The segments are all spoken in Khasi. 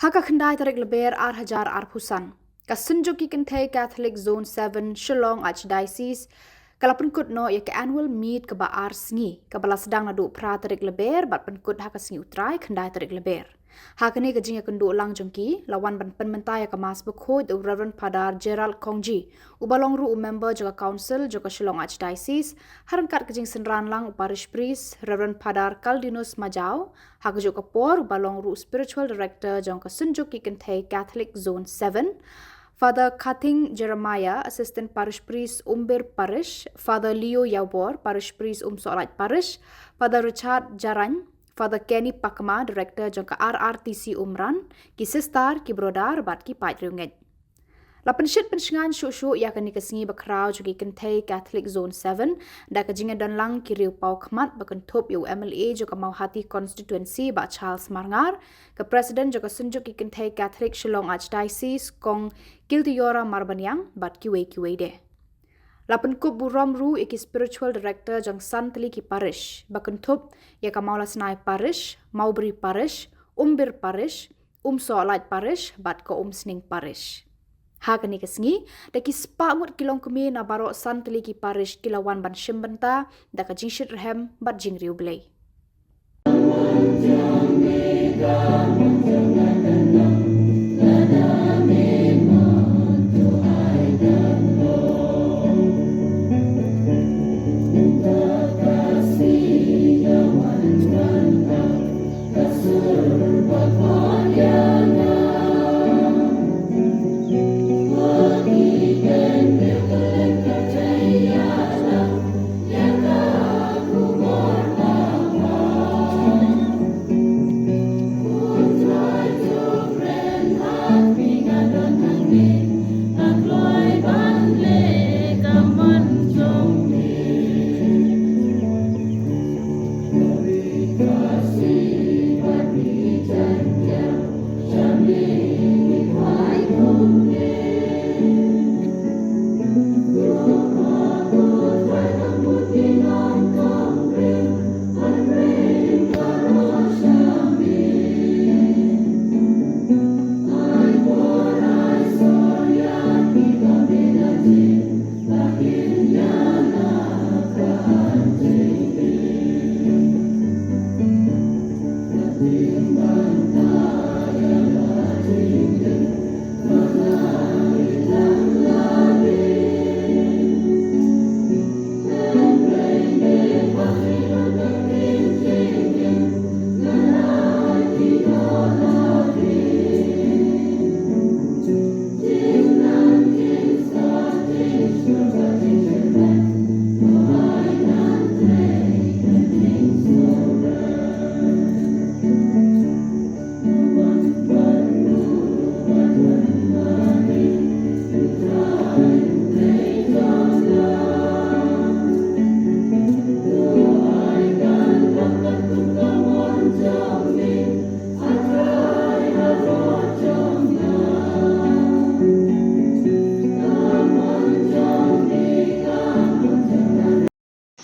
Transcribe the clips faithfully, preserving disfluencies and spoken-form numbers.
Ha ka khyndai tarik Lber ar hajar arphew san, ka Synjuk ki Kynthei Catholic Zone seven, Shillong Archdiocese, ka la pynkut noh ïa ka annual meet kaba ar sngi, kaba la sdang naduh phra tarik Lber bad pynkut ha ka sngi U Trai khyndai tarik Lber. Ha kane ka jingïakynduh lang jong ki, la wan ban pynmynta ïa ka Mass Bakhuid u Reverend Father Gerald Kongji, uba long ruh u member jong ka Council jong ka Shillong Archdiocese, ha ryngkat ka jingsynran lang u Parish Priest Reverend Father Caldinus Majau, ha kajuh ka por uba long ruh u Spiritual Director jong ka Synjuk ki Kynthei Catholic Zone seven, Father Kathing Jeremiah, Assistant Parish Priest, Umbir Parish, Father Leo Yaubor, Parish Priest, Umsohlait Parish, Father Richard Jarain, Father Kenny Pakma, Director jong ka R R T C Umran, ki sister, ki brother bad ki paid riewngeit. La pynshit pynshngaiñ shuh shuh ïa kane ka sngi bakhraw jong ki Kynthei Catholic Zone seven da ka jingïadon lang ki riew paw khmat ba kynthup ïa u M L A jong ka Mawhati Constituency, Bah Charles Marngar, ka President jong ka Synjuk ki Kynthei Catholic Shillong Archdiocese, Kong Kiltiora Marbaniang, bad kiwei kiwei de. La pynkup burom ruh ïa ki Spiritual Director jong san tylli ki Parish ba kynthup ïa ka Mawlasnai Parish, Mawbri Parish, Umbir Parish, Umsohlait Parish bad ka Umsning Parish. Ha kane ka sngi, da ki spah ngut ki longkmie na baroh san tylli ki Parish ki la wan ban shim bynta da ka jingshitrhem bad jingriewblei.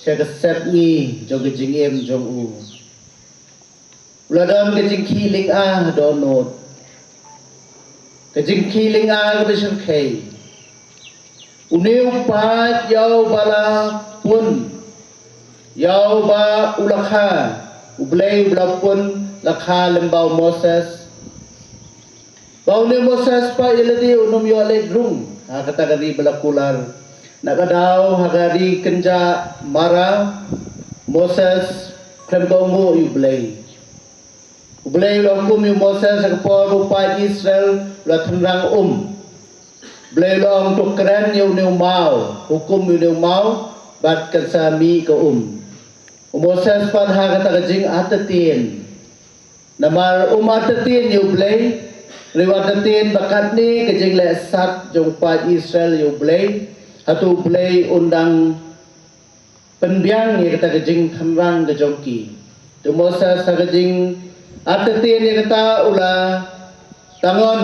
Sha ka sepngi jong ka jingim jong u, u la don ka jingkhih lynga dohnud. Ka jingkhih lynga kaba shyrkhei. Une u paid ïa uba la pun, ïa uba u la kha, U Blei uba la pun la kha lyngba u Moses. Ba une u Moses pat ïa lade un ym ïoh leit rung ha kata ka ri ba la kular. Na ka daw ha ka ri kynjah Mara, Moses khlem kohnguh ïa U Blei. U Blei u la hukum ïa u Moses ha ka por ba u paid Israel u la tynrang um. U Blei u la ong to kren ïa une u maw, hukum ïa une u maw, bad kan sa mih ka um. U Moses pat ha kata ka jingartatien. Namar um artatien ïa U Blei, hynrei u artatien ba katne ka jingleh sat jong u paid Israel ïa U Blei, hato U Blei un dang pynbiang ïa kata ka jingtynrang ka jong ki. Te u Moses ha ka jingartatien ïa kata u la tangon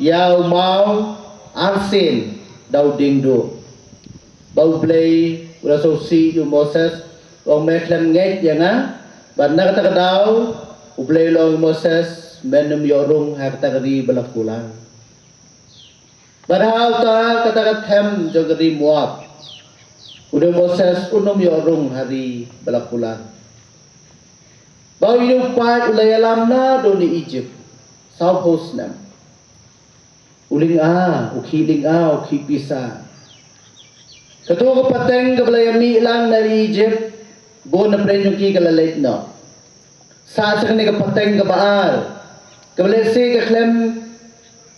ïa u maw arsien da u diengduh. Ba U Blei u la sngewsih ïa u Moses, u ong me khlem ngeit ïa nga. Bad na kata ka daw U Blei u la ong ïa u Moses, men ym ïoh rung ha kata ka ri ba la kular. Bad ha uta kata ka them jong ka ri Moab, une u Moses un ym ïoh rung ha ri ba la kular. Ba une u paid u la ïalam naduh na Egypt sawphew snem. U lynga, u khih lynga, u khih pisa. Kato ka pateng kaba la ïamih lang na ri Egypt, bun na pdeng jong ki ka la leit noh. Sa sa kane ka pateng kaba ar, kaba lehse ka khlem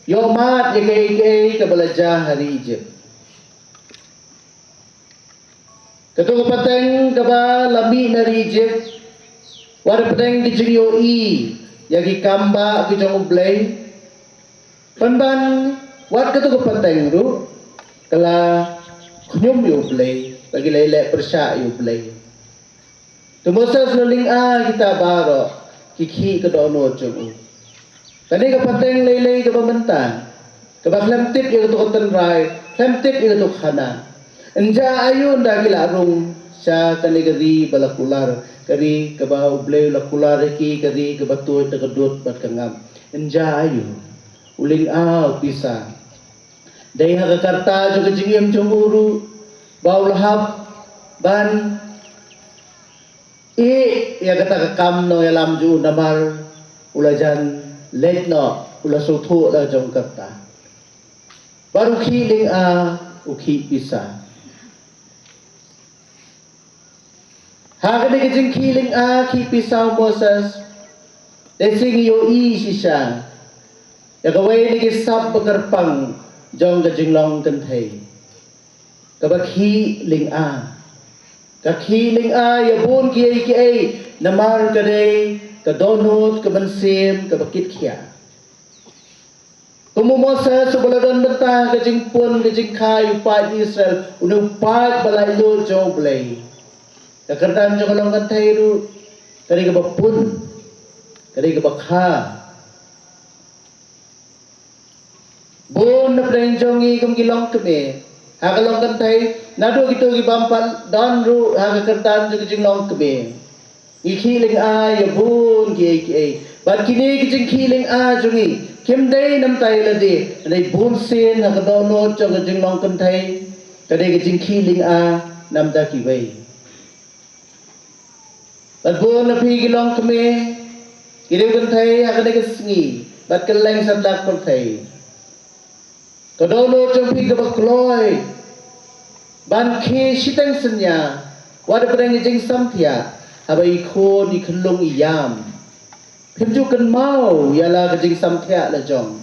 ïoh mad ïa kaei kaei kaba la jia ha ri Egypt. Kato ka pateng kaba la mih na ri Egypt, wat hapdeng ka jingïohi ïa ki kam bah ki jong U Blei. Pynban wat kato ka pateng ruh ka la khñium ïa U Blei, ba ki la leh pyrshah ïa U Blei. Te Moses u la lynga kita baroh ki khih ka dohnud jong u. Kane ka pateng lei lei kaba mynta, kaba khlem tip ïa kato ka tynrai, khlem tip ïa kato ka khana. Ynda aïu ynda ki la rung sha kane ka ri ba la kular, ka ri kaba U Blei u la kular ïa ki, ka ri kaba tuid da ka dud bad ka ngam. Ynda aïu, u lynga u pisa. Dei ha ka karta jong ka jingim jong u ruh ba u la hap ban ïeh ïa kata ka kam nongïalam jong u namar u la jan leit noh, u la sngewthuh la jong ka karta. Bad u khih lynga, u khih pisa. Ha kane ka jingkhih lynga khih pisa u Moses, te shisha ngi ïohi shisha ïa kawei na ki sap ba kyrpang jong ka jinglong kynthei. Kaba khih lynga. Ka khih lynga ïa bun kiei kiei namar ka dei ka dohnud ka mynsiem kaba kit khiah. Kum u Moses uba la don bynta ka jingpun ka jingkha ïa u paid Israel, une u paid ba laitluid jong U Blei. Ka kyrdan jong ka long kynthei ruh ka dei kaba pun, ka dei kaba kha. Bun na pdeng jong ngi kum ki longkmie ha ka long kynthei, naduh kito ki bym pat don ruh ha ka kyrdan jong ka jinglong kmie. Ngi khih lynga ïa bun kiei kiei. Bad kine ki jingkhih lynga jong ngi kim dei namta ïa lade. Ka dei bun sien ha ka dohnud jong ka jinglong kynthei ka dei ka jingkhih lynga namta kiwei. Bad bun na phi ki longkmie, ki riew kynthei ha kane ka sngi bad kylleng satlak pyrthei. Ka dohnud jong phi kaba kloi ban khie shiteng synñia, wat hapdeng ka jingsamthiah, haba i khun i khyllung i ïam. Phim ju kynmaw ïa la ka jingsamthiah la jong.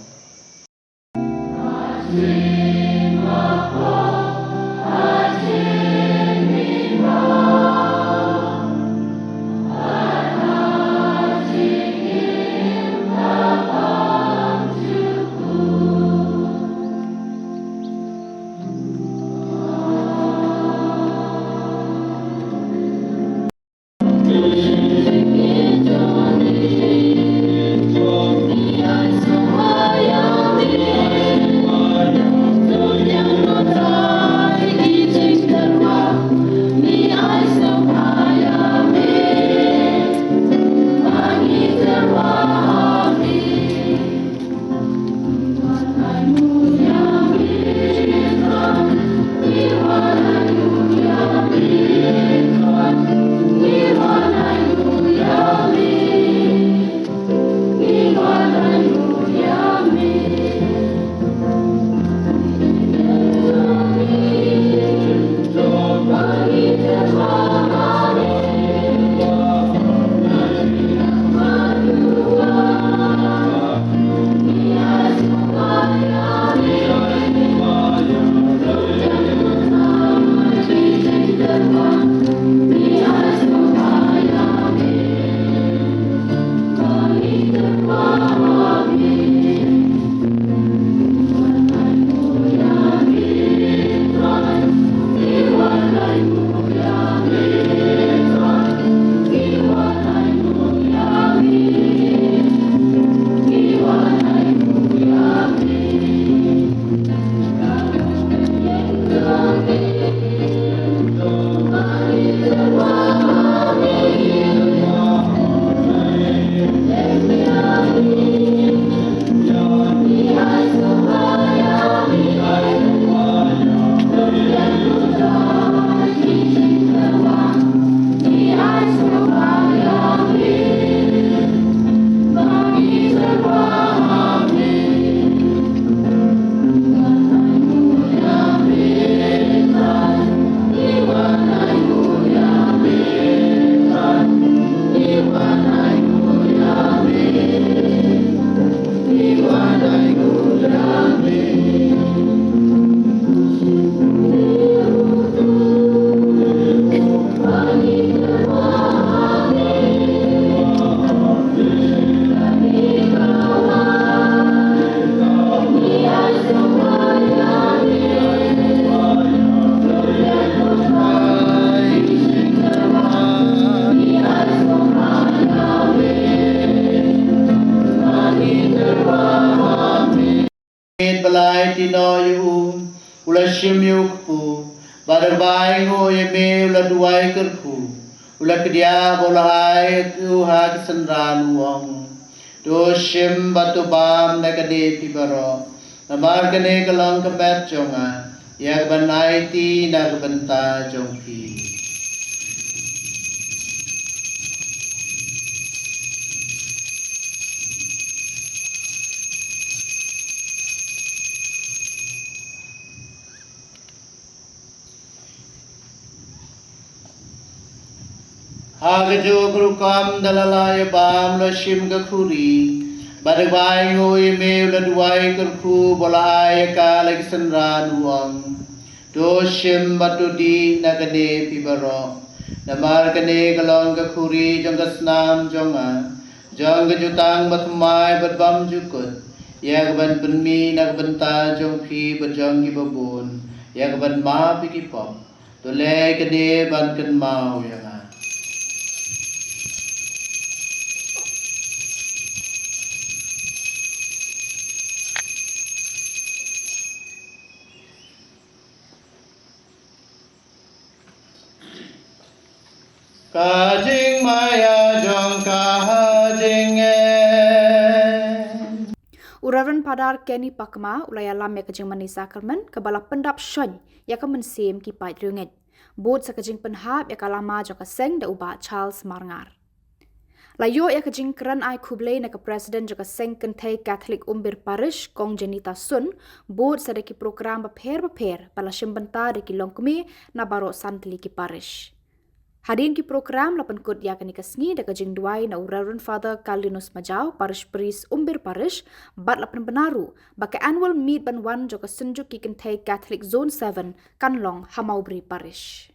Ba la aiti noh ïa u, u la shim ïa u kpu, bad haba ainguh ïa me u la duwai kyrkhu, u la kdiah bad u la ai ïa u ha ki synran, u ong: To shim bad to bam na kane phi baroh, namar kane ka long ka met jong nga, ïa kaban aiti na ka bynta jong phi. Ha kajuh ka rukom da la lah ïa u bam, u la shim ka khuri, bad haba ainguh ïa me u la duwai kyrkhu bad u la ai ïa ka la ki synran, u ong: To shim bad to dih na kane phi baroh, namar kane ka long ka khuri jong ka snam jong nga, jong ka jutang bathymmai bad bymjukut, ïa kaban pynmih na ka bynta jong phi bad jong kiba bun, ïa kaban map ïa ki pop. To leh kane ban kynmaw ïa nga. Ka jingmaïa jong ka ha jingeh. U Reverend Father Kenny Pakma u la ïalam ïa ka jingmane sakramen kaba la pyndap shon ïa ka mynsiem ki paid riewngeit, bud sa ka jingpynhap ïa ka lama jong ka seng da u Bah Charles Marngar. La ïoh ïa ka jingkren ai khublei na ka President jong ka seng kynthei Catholic Umbir Parish, Kong Janita Sun, bud sa da ki program bapher bapher ba la shim bynta da ki longkmie na baroh san tylli ki parish. Hadien ki program la pynkut ïa kane ka sngi da ka jingduwai na u Reverend Father Carlinus Majaw, Parish Priest Umbir Parish, bad la pynbna ruh ba ka annual meet ban wan jong ka Synjuk ki Kynthei Catholic Zone seven kan long ha Mawbri Parish.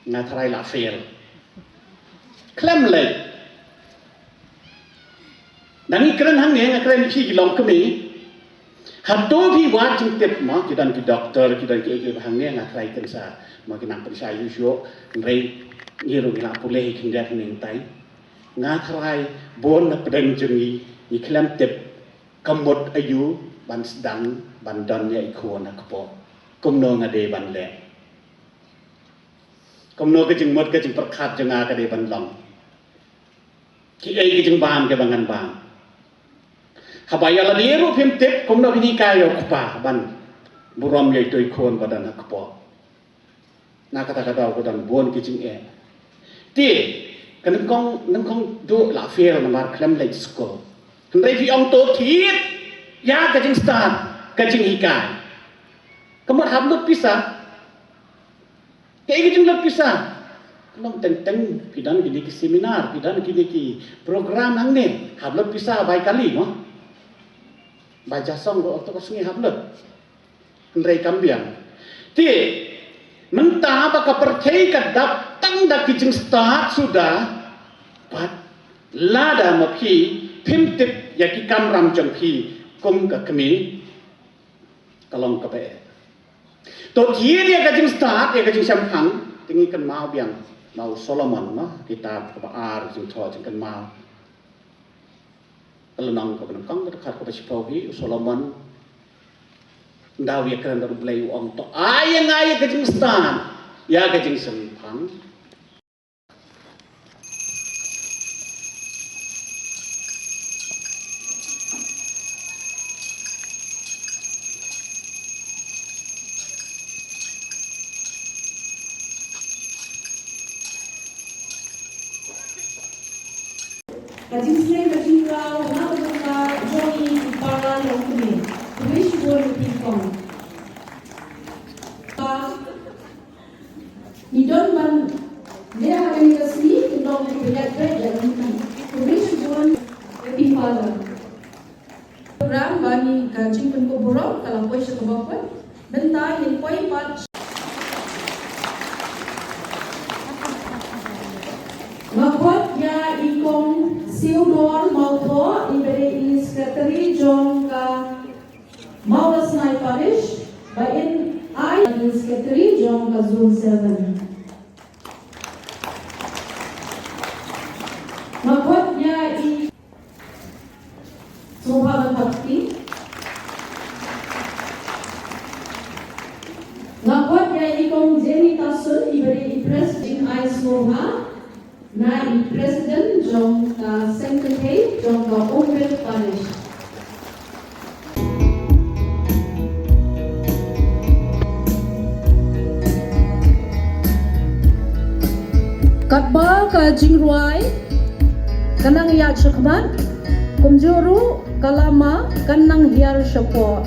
Nga tharai la fail. Khlem leit. Ngi kren hangne, nga kren ïa phi ki longkmie. Hato phi wad jingtip mo, ki don ki doktor, ki don ki, ki hangne, nga tharai kan sa, mo, ki nang pynshai shuh shuh, hynrei ngi ruh ngi la pule hi khyndiat hynne hyntai. Nga tharai bun na pdeng jong ngi, ngi khlem tip ka mut aïu ban sdang ban don ïa i khun ha kpoh. Kumno nga dei ban leh? Kumno ka jingmut ka jingpyrkhat jong nga ka dei ban long? Kiei ki jingbam kiba ngan bam? Haba ïa lade ruh phim tip, kumno phin hikai ïa u kpa ban burom ïa ito i khun ba don ha kpoh? Na kata ka daw ka don bun ki jingeh. Te ka nyngkong, nyngkong duh la fail namar khlem leit skul. Hynrei phi ong to thied ïa ka jingstad, ka jinghikai. Ka mut hap lut pisa. Kaei ka jinglut pisa? Ka long teng teng phi don kine ki seminar, phi don kine ki program hangne, hap lut pisa bai kali mo. Bai jasong ruh, to ka sngi hap lut. Hynrei kam biang. Te mynta ba ka pyrthei ka dap tang da ki jingstad suda, bad lada ma phi phim tip ïa ki kamram jong phi kum ka kmie, ka long kaba eh. To thied ïa ka jingstad, ïa ka jingshemphang, te ngi kynmaw biang na u Solomon, na kitab kaba ar, Jingthoh Jingkynmaw. Ka lynnong kaba nyngkong, ka dkhot kaba shiphew hi, u Solomon, ynda u ïakren bad U Blei u ong, to ai ïa nga ïa ka jingstad, ïa ka jingshemphang. Ka jingsneng ka jingkhlaw na ka bynta jong ngi ki para longkmie. Khublei shibun ïa phi kong. Ba ngi don ban Kane ka jingpynkup burom ka la poi sha kaba kut. Mynta ngin poi pat. Nga khot ïa i Kong Theodore Mawthoh, i ba dei i secretary jong ka Mawlasnai Parish, ba in ai i secretary jong ka Zone seven. Nga khot ïa i Sngewbha ban pap kti. Nga khot ïa i Kong Jenny Tasun, i ba dei i President, ai sngewbha na i President jong ka Seng Kynthei jong ka Umrit Parish. Katba ka jingrwai ka nang ïaid shakhmat, kumjuh ruh ka lama kan nang hiar shapoh.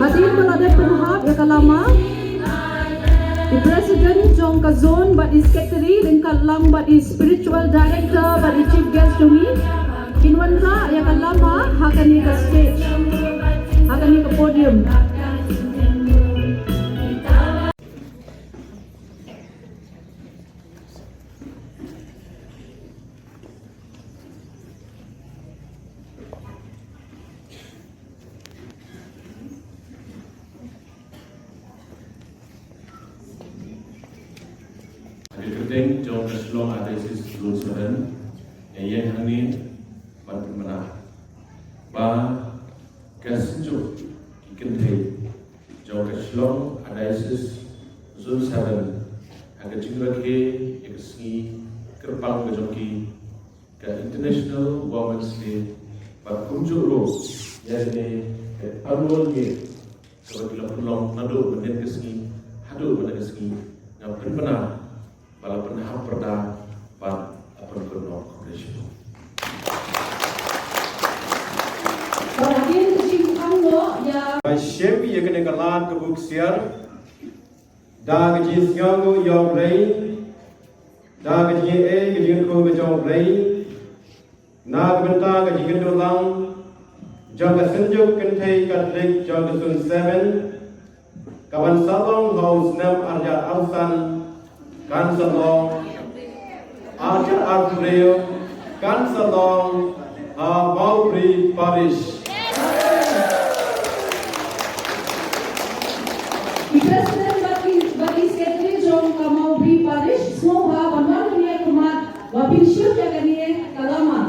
Hadien ba la dep pynhap ïa ka lama, i President jong ka Zone bad i Secretary ryngkat lang bad i Spiritual Director bad i Chief Guest jong ngi kin wanrah ïa ka lama ha kane ka stage, ha kane ka podium. Ha ka kyrteng jong ka Shillong Archdiocese Zone seven, nga ïeng hangne ban pynbna ba ka Synjuk ki Kynthei jong ka Shillong Archdiocese Zone seven ha ka jingrakhe ïa ka sngi kyrpang ka jong ki, ka International Women's Day, bad kumjuh ruh ïa kane ka annual meet kaba ki la pynlong naduh mynnin ka sngi haduh mynta ka sngi, nga pynbna ba la pynhap pyrda bad la pynkut noh. Khublei shibun. Ba la kin ka jingkhang noh ïa. Ba shem ïa kane ka lad ka buk siar da ka jingsngewnguh ïa U Blei, da ka jingïaei ka jingkyrkhu ka jong U Blei, na ka bynta ka jingkynduh lang jong ka Synjuk Kynthei Katholik jong ka Zone seven, kaban sa long ha u snem ar hajar arphew san, kan sa long Archer Arturio, Council Long, uh, Mowbray Parish. Ki President bad ki, bad ki Secretary jong ka Mowbray Parish, sngewbha ban wan hangne khmat, ba phin shu ïa kane ka lama.